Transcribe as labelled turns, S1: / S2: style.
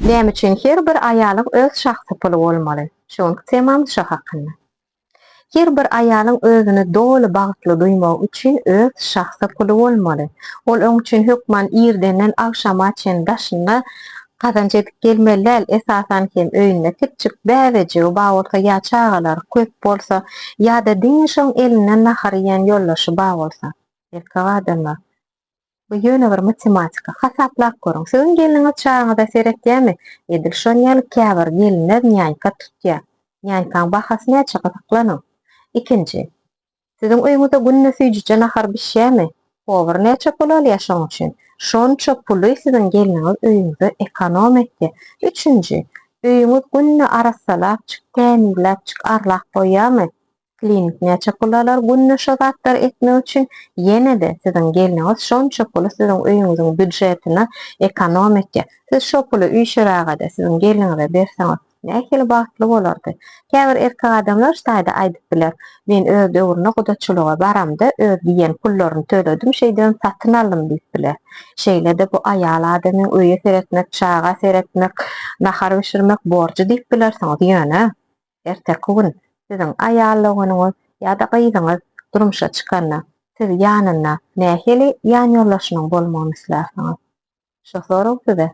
S1: Näme üçin her bir aýalyň öz şahsy puly bolmaly? Şu günki temamyz şo hakynda. Her bir aýalyň özüni doly bagtly duýmagy üçin öz şahsy puly bolmaly. Ol oň üçin hökman irdenden agşama çen daşynda gazanç edip gelmeli däl, esasan hem öýünde kiçjik bäbejigi bar bolsa ýa çagalary köp bolsa, ýa-da diňe şoň elinden nahar iýen ýoldaşy bar bolsa. Erkek adamlar, Bu ýöne bir matematika. Hasaplap görüň. Siziň gelniňiz çagaňyza seretýärmi? Edil şon ýaly käbir gelinler nýanka tutýar. Nýankaň bahasy näçe gyzyklanyň. Ikinji. Siziň öýüňizde günde süýjüje nahar bişýärmi? Powar näçe pul alýar şoň üçin? Şonça puly siziň gelniňiz öýüňize ekonom etýär. Üçünji. Öýüňiz günde arassalapjyk, tämizläpjik, arlap goýýarmy? Klinik näçe pul alar günde şo zatlary etmek üçin? Ýene-de siziň gelniňiz şonça puly siziň öýüňiziň býudžetine ekonom etýär. Siz şo puly üýşürägede siziň gelniňize berseňiz, nähili bagtly bolardy. Käbir erkek adamlar şu taýda aýdyp biler, Men öz döwründe gudaçylyga baramda öz diýen pullaryny töledim, şeýdibem satyn aldym diýip biler. Şeýle-de bu aýal adamyň öýe seretmek, çaga seretmek, nahar bişirmek borjy diýip bilersiňiz. Ýöne Erteki gün siziň aýal doganyňyz ýa-da gyzyňyz durmuşa çykanda, siz ýanynda nähili ýanýoldaşynyň bolmagyny islärsiňiz? Şo sorag size.